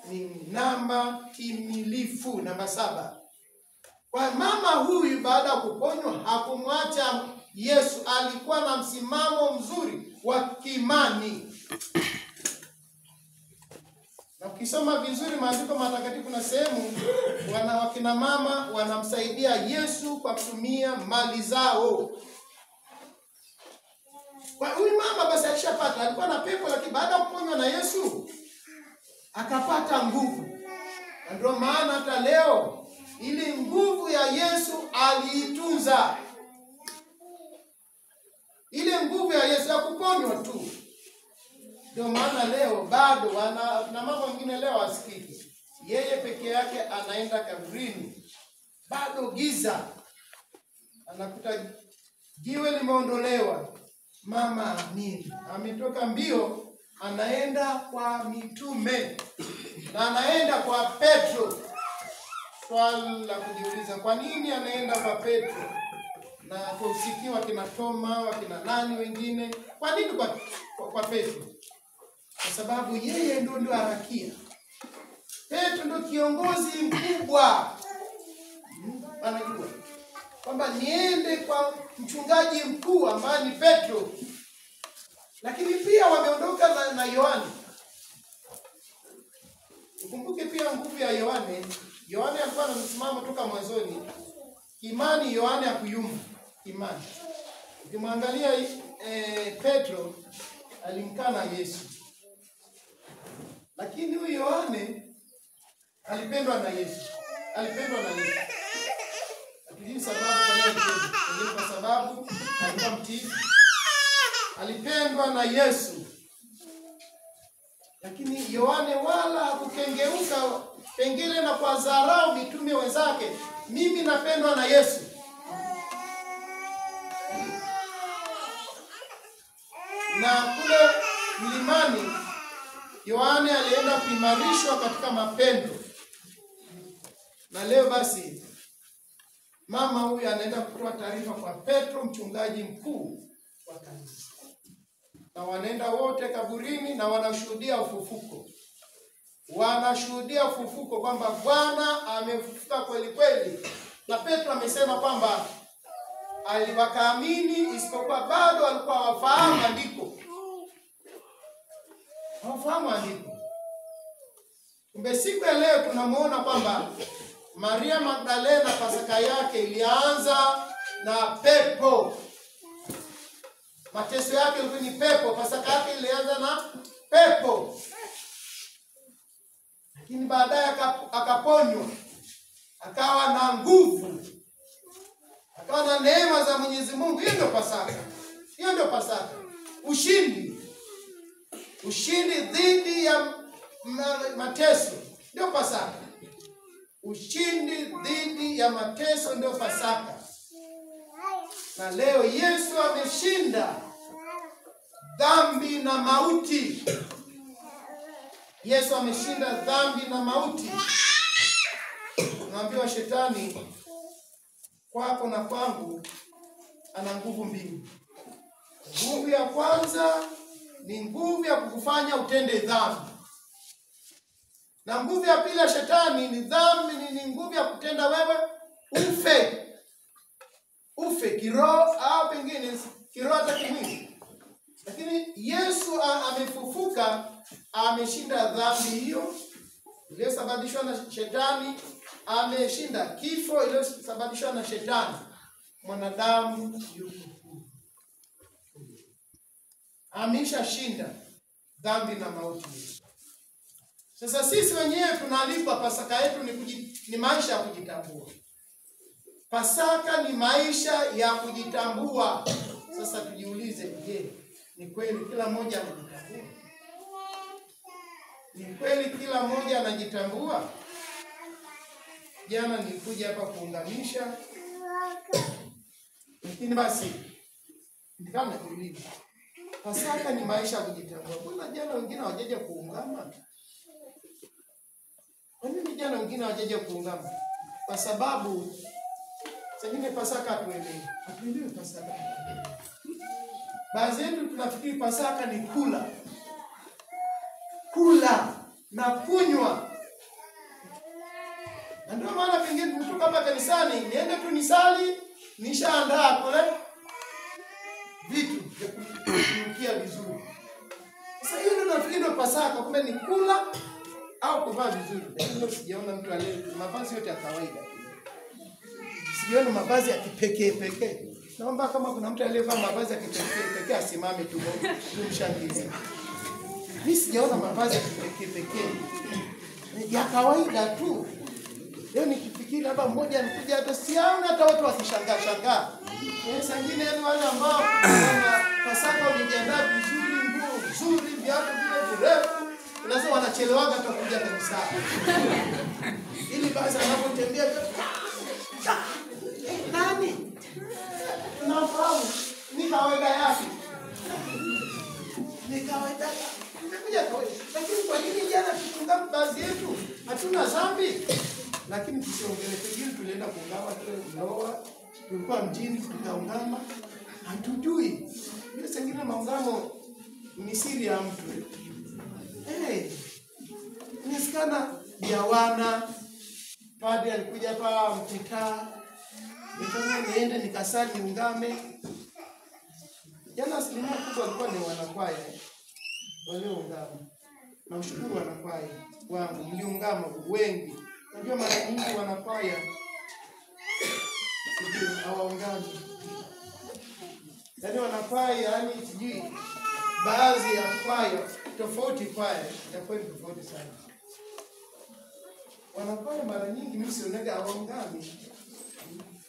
ni namba timilifu, namba 7. Kwa mama huyu baada ya kuponywa hakumwacha Yesu, alikuwa na msimamo mzuri wa kiimani. Na ukisoma vizuri maandiko matakatifu na sehemu wakina mama wanamsaidia Yesu kwa kutumia mali zao. Kwa huyu mama basi alishapata, alikuwa na pepo, lakini baada ya kuponywa na Yesu akapata nguvu. Na ndio maana hata leo ili nguvu ya Yesu aliitunza. Ile nguvu ya Yesu ya kuponywa tu. Ndio maana leo bado na mambo mengine leo asikiki. Yeye peke yake anaenda kaburini. Bado giza. Anakuta jiwe limeondolewa. Mama amini. Ametoka mbio, anaenda kwa mitume. Na anaenda kwa Petro. Swali la kujiuliza, kwa nini anaenda kwa Petro? Na kusikia wakina Toma, wakina nani wengine? Kwa nini kwa Petro? Kwa sababu yeye ndio harakia. Petro ndio kiongozi mkubwa. Anajua kwamba niende kwa mchungaji mkuu ambaye ni Petro. Lakini pia wameondoka na Yohane. Ukumbuke pia nguvu ya Yohane. Yohane alikuwa na msimamo toka mwanzoni. Imani Yohane hakuyumba imani. Ukimwangalia Petro alimkana Yesu. Lakini huyu Yohane alipendwa na Yesu. Alipendwa na Yesu. Lakini sababu kwa nini? Kwa sababu alikuwa mtiifu. Alipendwa na Yesu. Lakini Yohane wala hakukengeuka pengine na kwa dharau mitume wenzake. Mimi napendwa na Yesu. Na kule mlimani Yohane alienda kuimarishwa katika mapendo. Na leo basi mama huyu anaenda kutoa taarifa kwa Petro, mchungaji mkuu wa kanisa. Na wanaenda wote kaburini na wanashuhudia ufufuko. Wanashuhudia ufufuko kwamba Bwana amefufuka kweli kweli. Na Petro amesema kwamba aliwakaamini, isipokuwa bado walikuwa hawafahamu andiko. Hawafahamu andiko. Kumbe siku ya leo tunamuona kwamba Maria Magdalena Pasaka yake ilianza na pepo. Mateso yake ilikuwa ni pepo, Pasaka yake ilianza na pepo. Lakini baadaye akaponywa, akawa na nguvu, akawa na neema za Mwenyezi Mungu. Hiyo ndio Pasaka. Hiyo ndio Pasaka. Ushindi. Ushindi dhidi ya mateso ndio Pasaka. Ushindi dhidi ya mateso ndio Pasaka. Na leo Yesu ameshinda dhambi na mauti. Yesu ameshinda dhambi na mauti. Tunaambiwa shetani kwako na kwangu ana nguvu mbili. Nguvu ya kwanza ni nguvu ya kukufanya utende dhambi. Na nguvu ya pili ya shetani ni dhambi, ni nguvu ya kutenda wewe ufe. Ufe kiroho au pengine kiroho hata kimwili. Lakini Yesu amefufuka, ameshinda dhambi hiyo iliyosababishwa na shetani, ameshinda kifo iliyosababishwa na shetani. Mwanadamu yuko huru. Ameshashinda dhambi na mauti. Sasa sisi wenyewe tunalipa Pasaka yetu ni maisha ya kujitambua. Pasaka ni maisha ya kujitambua. Sasa tujiulize, je, ni kweli kila mmoja anajitambua? Ni kweli kila mmoja anajitambua? Jana nilikuja hapa kuunganisha, lakini basi nikawa najiuliza, Pasaka ni maisha ya kujitambua. Mbona jana wengine hawajaja kuungama? Kwa nini jana wengine hawajaja kuungama? Kwa sababu sengine Pasaka hatuelewi. Hatuelewi Pasaka. Baadhi yetu tunafikiri Pasaka ni kula. Kula na kunywa. Na ndio maana pengine mtu kama kanisani niende tu nisali, nishaandaa kule vitu vya kunukia vizuri. Sasa hiyo ndio nafikiri ndio Pasaka, kumbe ni kula au kuvaa vizuri. Lakini sijaona mtu aliye mavazi yote ya kawaida. Sijaona mavazi ya kipekee pekee. Naomba kama kuna mtu aliyevaa mavazi ya kipekee pekee asimame tu tumshangilie. Mimi sijaona mavazi ya kipekee pekee. Ya kawaida tu. Leo nikifikiri labda mmoja anakuja hata siaona hata watu wakishangaa shangaa. Saa nyingine yani wale ambao Pasaka wamejiandaa vizuri, nguo nzuri, viatu vile virefu, unasema wanachelewaga hata kuja kanisani. Ili basi anapotembea nani? Tunafahamu ni kawaida yake. Ni kawaida. Nimekuja kawaida. Lakini kwa nini jana tufunga baadhi yetu? Hatuna dhambi. Lakini tusiongele, pengine tulienda kuungama ndoa, tulikuwa mjini tukaungama, hatujui. Ile sengine maungamo ni siri ya mtu. Nisikana ya wana padre alikuja hapa mkitaa, nikaona niende nikasali niungame. Jana asilimia kubwa walikuwa ni wanakwaya walioungama. Namshukuru wanakwaya wangu, mliungama wengi. Unajua mara nyingi wanakwaya sijui hawaungani. Yaani wanakwaya, yani sijui baadhi ya kwaya tofauti, kwaya ya kweli tofauti sana. Wanakwaya mara nyingi mimi sionaga hawaungani.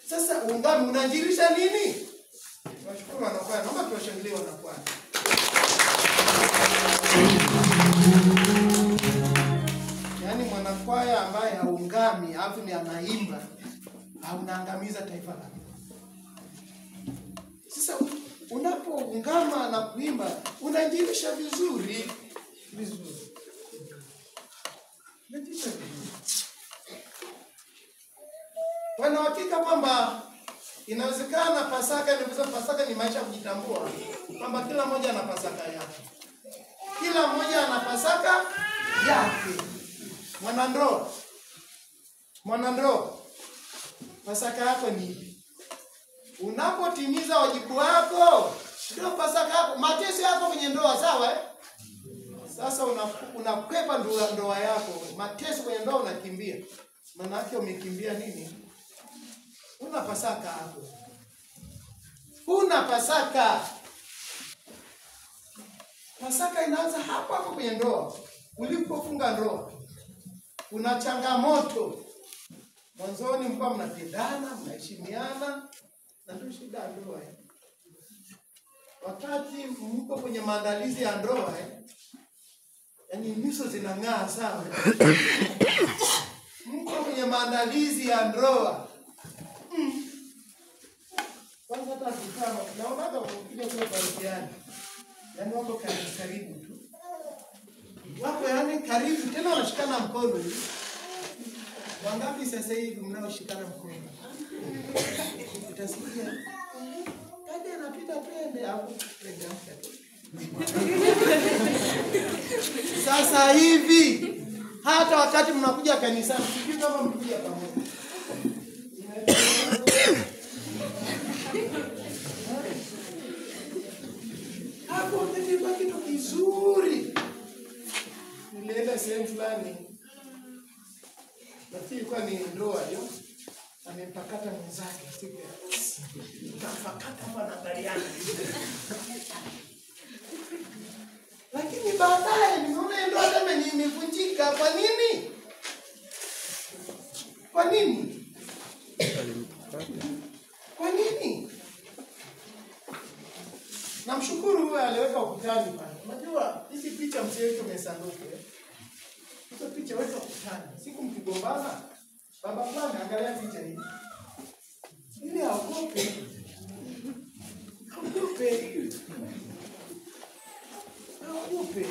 Sasa uungami unajirisha nini? Washukuru wanakwaya, naomba tuwashangilie wanakwaya. Yaani mwanakwaya ambaye haungami, alafu ni anaimba, unaangamiza taifa lako. Sasa unapoungama na kuimba, unajirisha vizuri, vizuri. Unajirisha vizuri. Wana hakika kwamba inawezekana Pasaka, Pasaka ni maisha kujitambua, kwamba kila mmoja ana Pasaka yake. Kila mmoja ana Pasaka yake. Mwanandoa, mwanandoa, Pasaka yako ni ipi? Unapotimiza wajibu wako, ndio Pasaka yako. Mateso yako kwenye ndoa, sawa eh? Sasa unakwepa ndoa yako, mateso kwenye ndoa unakimbia. Maana yake umekimbia nini? Una Pasaka hapo. Una Pasaka. Pasaka inaanza hapo hapo kwenye ndoa. Ulipofunga ndoa, kuna changamoto. Mwanzoni mlikuwa mnapendana, mnaheshimiana, na ndio shida ya ndoa. Wakati mko kwenye maandalizi ya ndoa, yaani nyuso zinang'aa sawa. Mko kwenye maandalizi ya ndoa. Kwanza hata kama naonaga ukija kwa parokiani, yaani wako karibu tu. Wako yaani karibu tena wanashikana mkono hivi. Wangapi sasa hivi mnaoshikana mkono? Utasikia kadi anapita twende au twende amka tu. Sasa hivi hata wakati mnakuja kanisani, sijui kama mnakuja pamoja. Hapo ndio kitu kizuri. Nilienda sehemu fulani, nafikiri ilikuwa ni ndoa hiyo, amempakata mwenzake siku ya harusi. Kampakata hapa anaangaliana. Lakini baadaye nimeona ndoa kama imevunjika. Kwa nini? Kwa nini? Kwa nini? Namshukuru huyo aliweka ukutani pale. Unajua hizi picha msiweke kwenye sanduku. Hizo picha weka ukutani. Siku mkigombana, baba fulani angalia picha hii. Ili aogope. Aogope. Aogope.